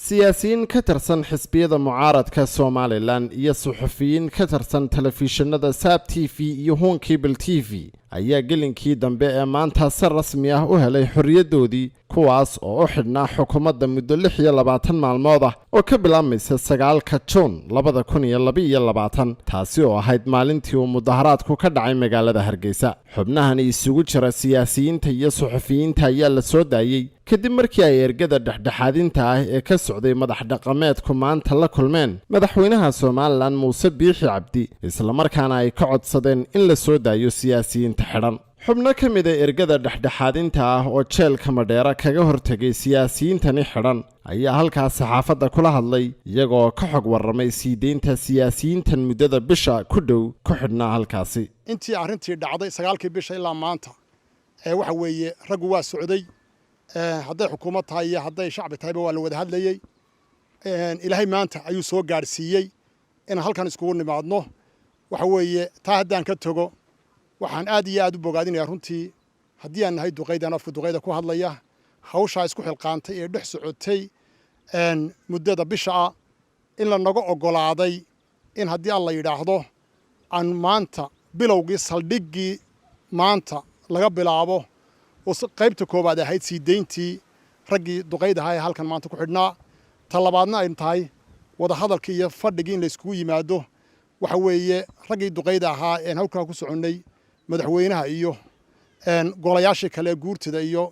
Siyaasiyiin ka tirsan xisbiyada mucaaradka Somaliland iyo suxufiyiin ka tirsan telefishinada Saab TV iyo Horn Cable TV ayaa gelinkii dambe ee maanta si rasmi ah u helay xorriyaddoodii, kuwaas oo u xidhnaa xukuumadda muddo 26 maalmood ah oo ka bilaabmaysa 9-ka Juun 2022, taasi oo ahayd maalintii uu mudaharaadku ka dhacay magaalada Hargeysa. Xubnahani isugu jira siyaasiyiinta iyo suxufiyiinta ayaa la soo daayey kadib markii ay ergada dhexdhexaadinta ah ee ka socday madax dhaqameedku maanta la kulmeen madaxweynaha Somaliland Muuse Biixi Cabdi, islamarkaana ay ka codsadeen in la soo daayo siyaasiyiinta xidhan. Xubno ka mida ergada dhexdhexaadinta ah oo jeelka Madheera kaga hortegay siyaasiyiintani xidhan ayaa halkaas saxaafadda kula hadlay, iyagoo ka xog warramay sii deynta siyaasiyiintan muddada bisha ku dhow ku xidhnaa halkaasi. Intii arrintii dhacday 9-kii bisha ilaa maanta ee waxa weeye raggu waa socday, hadday xukuumad tahay iyo hadday shacbi tahayba waa la wada hadlayey. Ilaahay maanta ayuu soo gaadhsiiyey inaan halkan iskugu nimaadno. Waxa weeye taa haddaan ka tago, waxaan aad iyo aad u bogaadinayaa runtii, haddii aan nahay duqaydan afka duqayda ku hadlaya, hawshaa isku xilqaantay ee dhex socotay muddada bisha ah, in la naga oggolaaday in haddii Alla yidhaahdo aan maanta bilowgii saldhiggii maanta laga bilaabo, oo qaybta koowaad ahayd sii deyntii raggii duqayda ahaa ee halkan maanta ku xidhnaa, ta labaadna ay tahay wadahadalkii iyo fadhigii in la iskugu yimaado. Waxa weeye raggii duqayda ahaa een halkaa ku soconnay, madaxweynaha iyo golayaashii kale guurtida iyo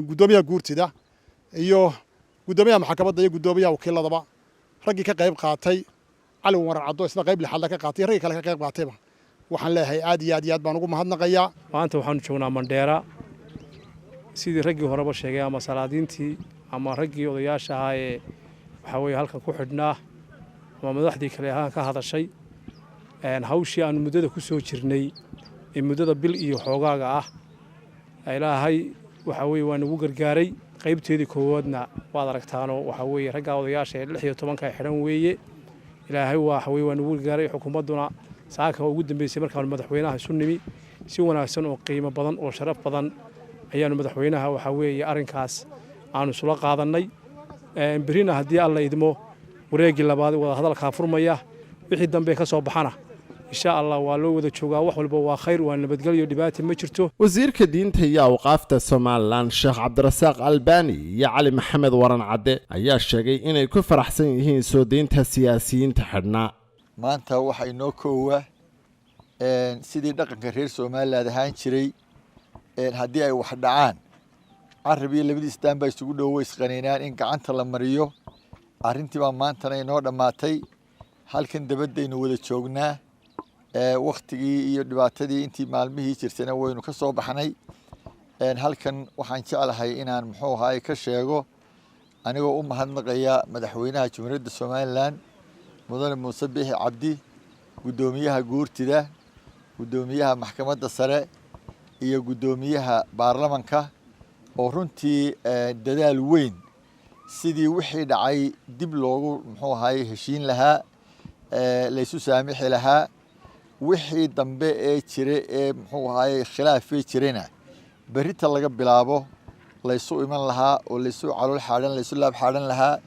guddoomiyaha guurtida iyo guddoomiyaha maxkamadda iyo guddoomiyaha wakiiladaba, raggii ka qayb qaatay, Cali Waran Caddo isna qayb lixaadla ka qaatay, raggii kale ka qayb qaatayba, waxaan leeyahay aad iyo aad iyo aad baan ugu mahadnaqayaa. Maanta waxaanu joognaa Mandheera, sidii raggii horeba sheegay ama salaadiintii ama raggii odayaasha ahaa ee waxaa weeye halkan ku xidhnaa ama madaxdii kale halkan ka hadashay. Hawshii aanu muddada ku soo jirnay ee muddada bil iyo xoogaaga ah, Ilaahay waxaa weeye waa nagu gargaaray. Qaybteedii koowaadna waad aragtaanoo waxaa weeye raggaa odayaasha ee 16-ka xidhan weeye. Ilaahay waxa weye waa nagu gargaaray. Xukuumadduna saaka ugu dambeysay markaanu madaxweynaha isu nimi, si wanaagsan oo qiimo badan oo sharaf badan ayaanu madaxweynaha waxaa weeye arrinkaas aanu isula qaadannay. Berrina haddii Alla idmo wareeggii labaad wadahadalkaa furmaya, wixii dambe ka soo baxana insha Allah waa loo wada joogaa. Wax walba waa khayr, waa nabadgelyo, dhibaata ma jirto. Wasiirka diinta iyo awqaafta Somaliland Sheekh Cabdirasaaq Albani iyo Cali Maxamed Waran Cadde ayaa sheegay inay ku faraxsan yihiin soo deynta siyaasiyiinta xidhnaa. Maanta waxaa inoo koowa, sidii dhaqanka reer Somaliland ahaan jiray, haddii ay wax dhacaan carab iyo labadiis daan baa isugu dhowo isqaniinaan in gacanta la mariyo. Arrintii baa maantana inoo dhammaatay. Halkan dabaddaynu wada joognaa. Waktigii iyo dhibaatadii intii maalmihii jirtayna waynu ka soo baxnay. Halkan waxaan jeclahay inaan muxuu ahaay ka sheego, anigoo u mahadnaqaya madaxweynaha Jumhuuriyadda Somaliland Mudane Muuse Biixi Cabdi, guddoomiyaha guurtida, guddoomiyaha maxkamadda sare iyo guddoomiyaha baarlamanka, oo runtii dadaal weyn sidii wixii dhacay dib loogu muxuu ahaay heshiin lahaa, laysu saamixi lahaa, wixii dambe ee jira ee muxuu ahaay khilaafee jirayna berrita laga bilaabo laysu iman lahaa oo laysu calool xaadhan, laysu laab xaadhan lahaa,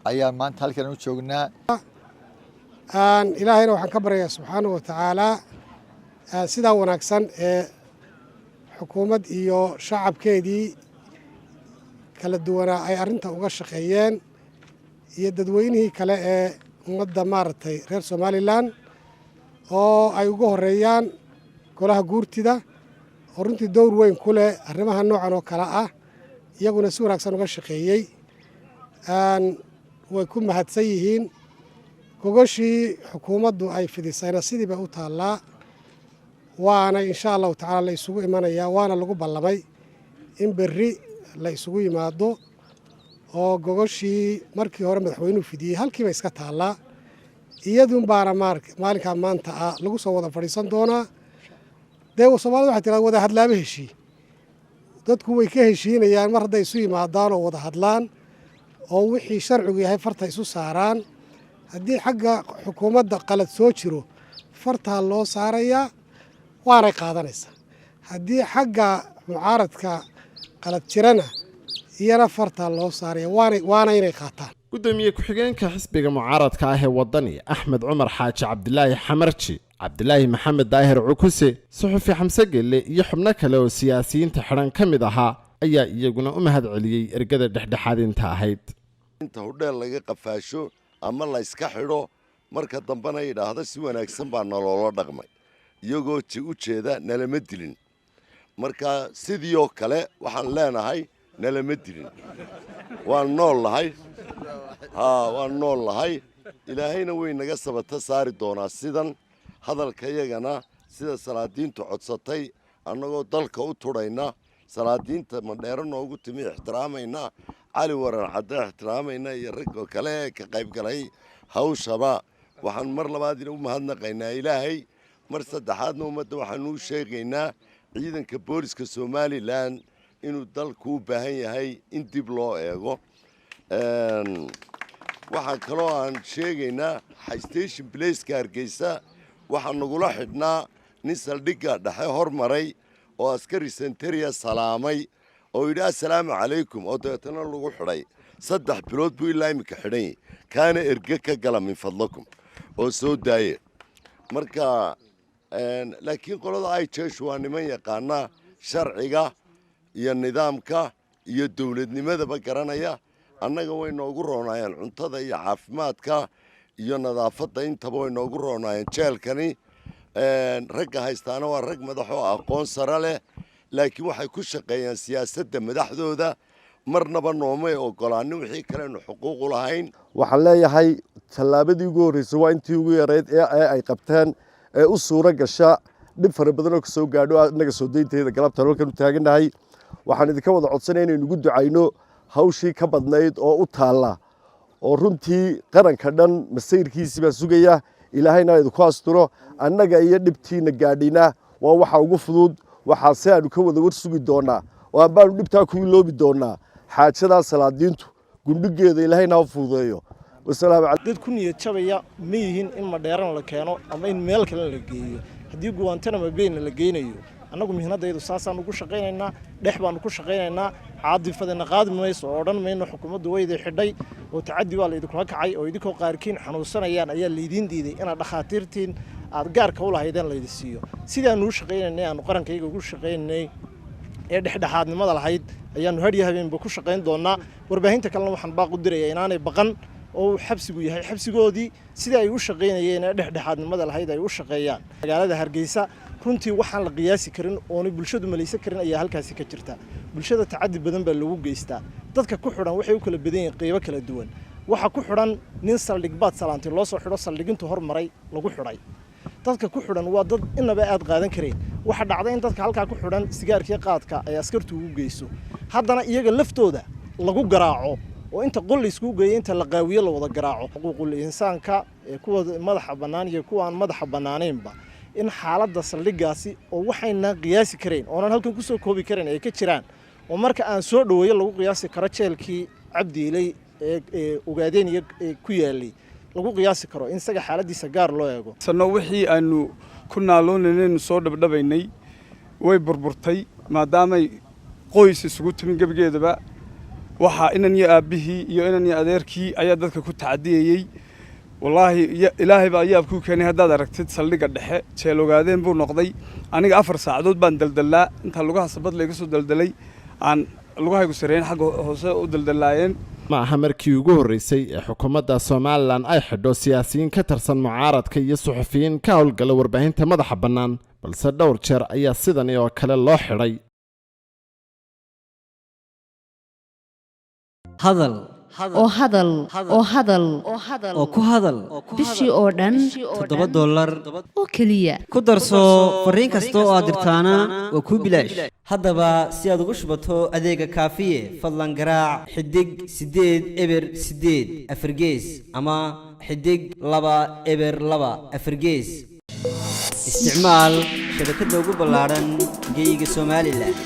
ayaa maanta halkan u joognaa. Ilaahayna waxaan ka baryayaa subxaanahu wa tacaalaa sidaa wanaagsan ee xukuumad iyo shacabkeedii kala duwanaa ay arrinta uga shaqeeyeen iyo dadweynihii kale ee ummadda maaragtay reer Somaliland, oo ay ugu horeeyaan golaha guurtida oo runtii dowr weyn ku leh arrimaha noocan oo kale ah, iyaguna si wanaagsan uga shaqeeyey, way ku mahadsan yihiin. Gogoshii xukuumaddu ay fidisayna sidii bay u taallaa, waana insha Allahu tacaala la isugu imanayaa, waana lagu ballamay in berri la isugu yimaado, oo gogoshii markii hore madaxweynuhu fidiyey halkiiba iska taallaa, iyadun baana maalinkaa maanta ah lagu soo wada fadhiisan doonaa. Dee Soomaalida waxay tirahda wada hadlaaba heshii. Dadku way ka heshiinayaan mar hadday isu yimaadaan oo wada hadlaan oo wixii sharcigu yahay farta isu saaraan. Haddii xagga xukuumadda qalad soo jiro, fartaa loo saarayaa, waanay qaadanaysaa. Haddii xagga mucaaradka qalad jirana, iyana fartaa loo saaraya, waana inay qaataan. Guddoomiye ku-xigeenka xisbiga mucaaradka ah ee Waddani, Axmed Cumar Xaaji Cabdilaahi Xamarji, Cabdilaahi Maxamed Daahir Cukuse, suxufi Xamse Gelle iyo xubno kale oo siyaasiyiinta xidhan ka mid ahaa ayaa iyaguna u mahad celiyey ergada dhexdhexaadinta ahayd. Inta hudheel laga qafaasho ama la yska xidho, marka dambena yidhaahdo si wanaagsan baa naloola dhaqmay, iyagoo u jeeda nalama dilin. Marka sidii oo kale waxaan leenahay, nalama dilin, waan nool nahay. Haa, waan nool nahay. Ilaahayna way naga sabata saari doonaa. Sidan hadalkayagana, sida salaadiintu codsatay, annagoo dalka u tudhayna, salaadiinta Mandheero noogu timi ixtiraamayna, Cali Waran Cadde ixtiraamayna iyo ragga kale ee ka qaybgalay hawshaba, waxaan mar labaad u mahadnaqaynaa Ilaahay, mar saddexaadna ummadda waxaanu u sheegaynaa ciidanka booliska Somaliland inuu dalku u baahan yahay in dib loo eego. Waxaa kaloo aan sheegaynaa station blaceka Hargeysa waxaa nagula xidhnaa nin saldhigga dhexe hormaray oo askari senteria salaamay oo yidhi "Assalaamu calaykum", oo dabeetana lagu xidhay. 3 bilood buu ilaa iminka xidhan yahy. Kaana erge ka gala min fadlakum oo soo daaye. Marka laakiin qolada ay jeeshu waa niman yaqaana sharciga iyo nidaamka iyo dowladnimadaba garanaya. Annaga way noogu roonaayeen cuntada iyo caafimaadka iyo nadaafadda, intaba way noogu roonaayeen. Jeelkani ragga haystaana waa rag madax oo aqoon sare leh, laakiin waxay ku shaqeeyaan siyaasadda madaxdooda. Marnaba noomay ogolaanin wixii kalenu xuquuq u lahayn. Waxaan leeyahay, tallaabadii ugu horreysay waa intii ugu yarayd ee ay qabteen ee u suuro gasha dhib fara badan oo kasoo gaadho annaga soo daynteeda galabtaan halkan u taagannahay. Waxaan idinka wada codsanaya inaynu ugu ducayno hawshii ka badnayd oo u taalla, oo runtii qaranka dhan masayrkiisii baa sugaya. Ilaahayna idinku asturo. Annaga iyo dhibtiina gaadhina waa waxa ugu fudud. Waxaase aanu ka wada war sugi doonnaa oo ambaanu dhibtaa ku iloobi doonnaa xaajadaa salaadiintu gundhigeeda. Ilaahayna ha fududeeyo. Dad ku niyad jabaya ma yihiin in Madheerana la keeno ama in meel kalena la geeyo. Haddii Guantanamo Bayna la geynayo, annagu mihnadaydu saasaan ugu shaqaynaynaa, dhex baanu ku shaqaynaynaa. Caadifadina qaadi mayso oo odhan mayno xukuumaddu wayday xidhay oo tacaddi waa laydinkula kacay, oo idinkoo qaarkiin xanuunsanayaan ayaa laydiin diiday inaad dhakhaatiirtiin aad gaarka u lahaydeen laydi siiyo. Sidaanu u shaqaynaynay, aanu qarankayga ugu shaqaynaynay ee dhexdhexaadnimada lahayd, ayaanu hadhiyo habeenba ku shaqayn doonaa. Warbaahinta kalena waxaan baaq u diraya inaanay baqan oo uu xabsigu yahay xabsigoodii, sidii ay u shaqaynayeen ee dhexdhexaadnimada lahayd ay u shaqeeyaan. Magaalada Hargeysa runtii waxaan la qiyaasi karin oonay bulshadu malaysan karin ayaa halkaasi ka jirta. Bulshada tacaddi badan baa lagu geystaa. Dadka ku xidhan waxay u kala badan yihiin qeybo kala duwan. Waxaa ku xidhan nin saldhig baad salaantay loo soo xidho, saldhigintu hormaray lagu xidhay. Dadka ku xidhan waa dad inaba aad qaadan karayn. Waxaa dhacda in dadka halkaa ku xidhan sigaarkii qaadka ay askartu ugu geyso, haddana iyaga laftooda lagu garaaco oo inta qol la iskugu geeyo, inta la qaawiyo, la wada garaaco. Xuquuqul insaanka ee kuwa madaxa bannaan iyo kuwa aan madaxa bannaanaynba in xaaladda saldhiggaasi oo waxaynaan qiyaasi karayn oonan halkan kusoo koobi karayn ay ka jiraan, oo marka aan soo dhoweeyo lagu qiyaasi karo jeelkii Cabdiiley ee Ogaadeen iyo ku yaalay lagu qiyaasi karo, in isaga xaaladdiisa gaar loo eego. Sano wixii aanu ku naaloonanaynu soo dhabdhabaynay way burburtay, maadaamay qoys isugu timin gebigeedaba. Waxaa inan iyo aabbihii iyo inan iyo adeerkii ayaa dadka ku tacadiyayey. Wallaahi Ilaahay baa yaabkuu keenay. Haddaad aragtid saldhigga dhexe, jeel Ogaadeen buu noqday. Aniga 4 saacadood baan daldallaa intaa lugaha sabad layga soo daldalay, aan lugahaygu sareeyen, xagga hoose u daldalaayeen. Ma aha markii ugu horreysay ee xukuumadda Somaliland ay xidho siyaasiyiin ka tirsan mucaaradka iyo suxufiyiin ka howlgala warbaahinta madaxa bannaan, balse dhowr jeer ayaa sidani oo kale loo xidhay. Hadal oo hadal oo hadal oo ku hadal bishii oo dhan $7 oo keliya. Ku darso fariin kasta oo aad dirtaana waa kuu bilaash. Haddaba si aad ugu shubato adeega Kaafiye, fadlan garaac xidig 8 0 8 4gees ama xidig 2 0 2 4gees. Isticmaal shabakadda ugu ballaadhan geyiga Somaliland.